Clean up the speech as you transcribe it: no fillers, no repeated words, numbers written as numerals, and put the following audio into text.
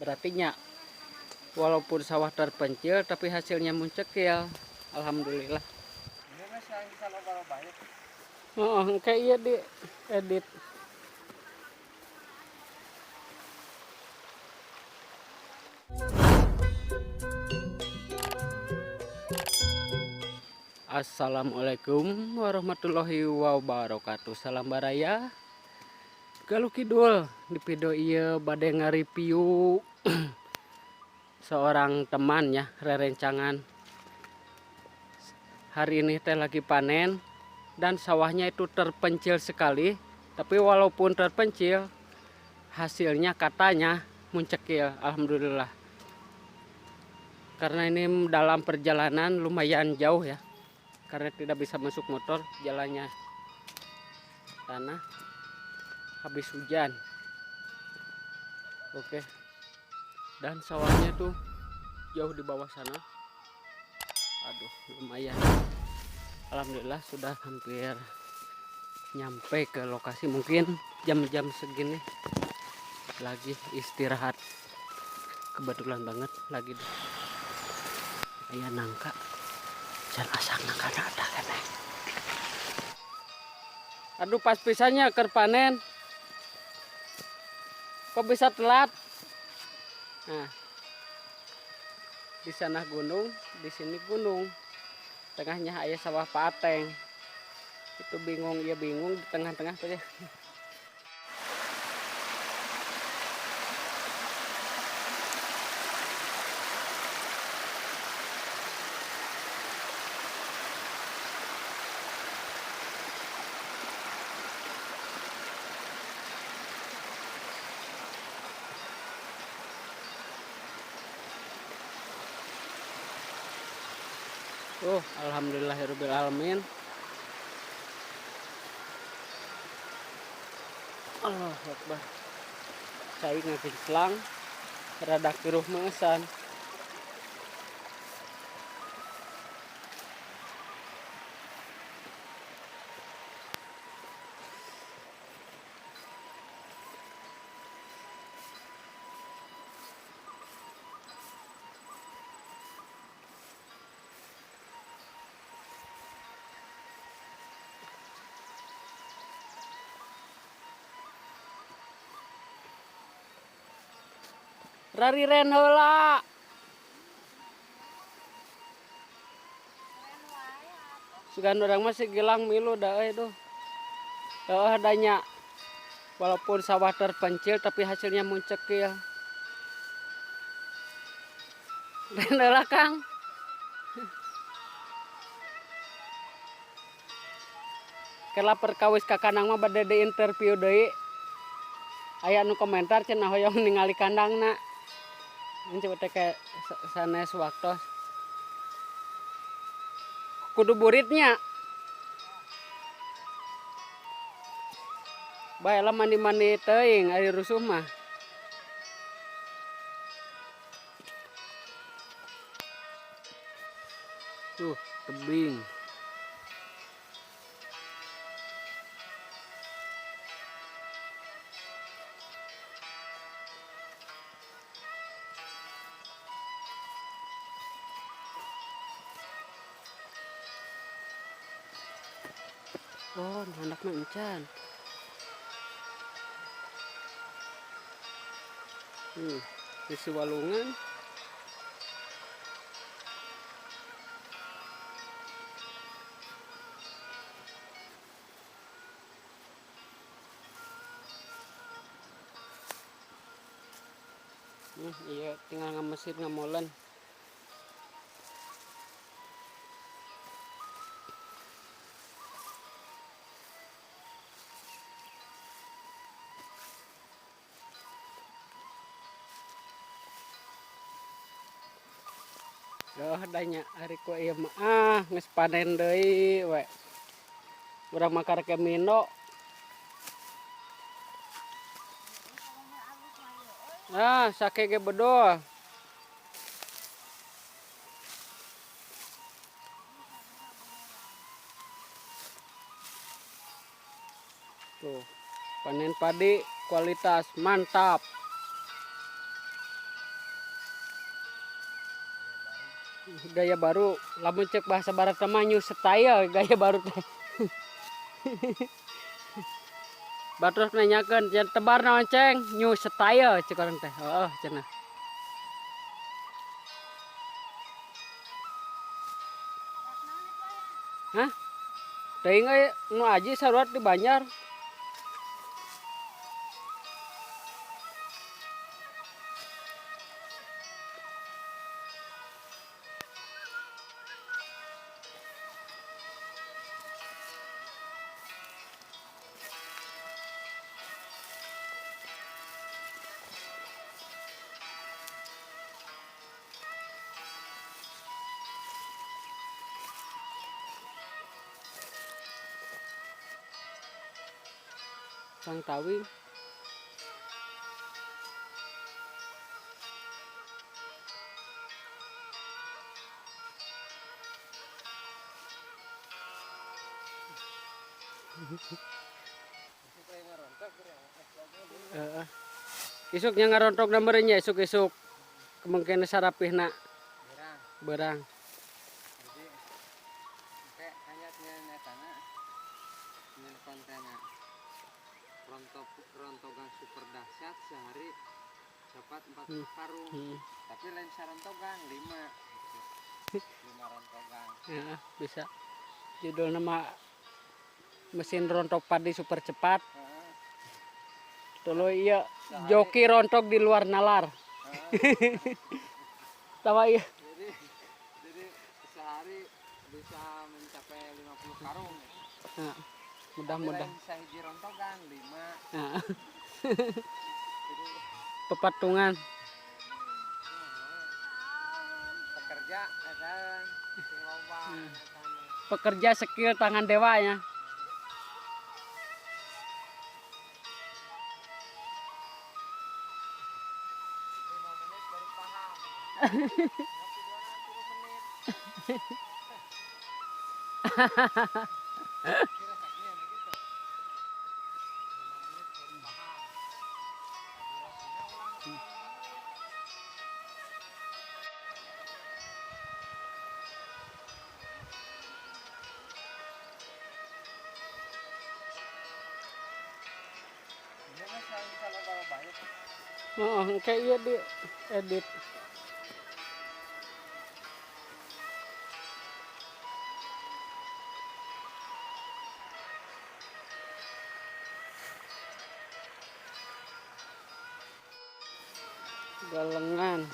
Berarti nya walaupun sawah terpencil tapi hasilnya mencekil. Alhamdulillah. Oh, kayak iya di edit. Assalamualaikum warahmatullahi wabarakatuh. Salam baraya. Galuh Kidul di video ieu bade ngareview seorang teman ya, rerencangan. Hari ini teh lagi panen dan sawahnya itu terpencil sekali, tapi walaupun terpencil hasilnya katanya mencekil, alhamdulillah. Karena ini dalam perjalanan lumayan jauh ya, karena tidak bisa masuk motor, jalannya tanah habis hujan. Oke, dan sawahnya tuh jauh di bawah sana. Aduh, lumayan. Alhamdulillah sudah hampir nyampe ke lokasi, mungkin jam-jam segini lagi istirahat. Kebetulan banget lagi aya nangka. Can asang nangka ada keneh. Aduh, pas pisannya keur panen. Kok bisa telat? Nah, di sana gunung, di sini gunung. Tengahnya aya sawah Pak Ateng. Itu bingung, ya bingung di tengah-tengah tuh ya. Oh, alhamdulillahirabbil alamin. Allahu akbar. Cai ngakinclang rada kiruh meusan. Rariren heula. Sugan urang mah si Gilang milu da euy duh. Heueuh adanya. Walaupun sawah terpencil tapi hasilnya mencekil. Ren heula Kang. Kela perkawis ka kandang mah bade di interview deui. Aya nu komentar cenah hoyong ningali kandangna. Ini coba teh kayak sanes waktos. Kudu buritnya. Baiklah mandi-mandi teuing ari rusuh mah. Tuh, tebing. Oh, anak mah encan. Isi walungan. Iya, tinggal ngamesin ngamolen. Duh, adanya hari ku ieu mah, ah, geus panen deui we. Urang mah karek mino. Ah, sake ge bedol. Tuh, panen padi kualitas mantap. Gaya baru, lamun cek bahasa barat mah new style gaya baru teh. Batur nanyakeun, "Jan tebar naon ceng?" New style cek orang teh. Heeh, cenah. Hah? Teuing euy nu aji saruat di Banjar. Sang tawing. Heeh. Isuknya ngarontok da meureun nya isuk-isuk. Kemungkinan sarapihna Berang. Berang. Jadi kayak hanya nyen etana nyen kontenna rontok rontogan super dahsyat sehari dapat 40 karung. Tapi lain sarontogan 5 gitu. 5 rontogan. Heeh, bisa. Judulna mah mesin rontok padi super cepat. Heeh. Tuluy ieu joki rontok di luar nalar. Heeh. Tawa ieu. Jadi sehari bisa mencapai 50 karung. Heeh. Mudah-mudahan. Tapi lain sahiji rontogan 5. Heeh. Jadi pepatungan. Pekerja eta sing loba eta mah. Pekerja skill tangan dewanya. 5 menit baru paham. Ya videona 3 menit. Kira sakieu gitu. 5 menit baru paham. Durasina ulah 5 menit. Dia mah selain bisa loba-loba ya. Heeh, engke ieu di edit. Galengan.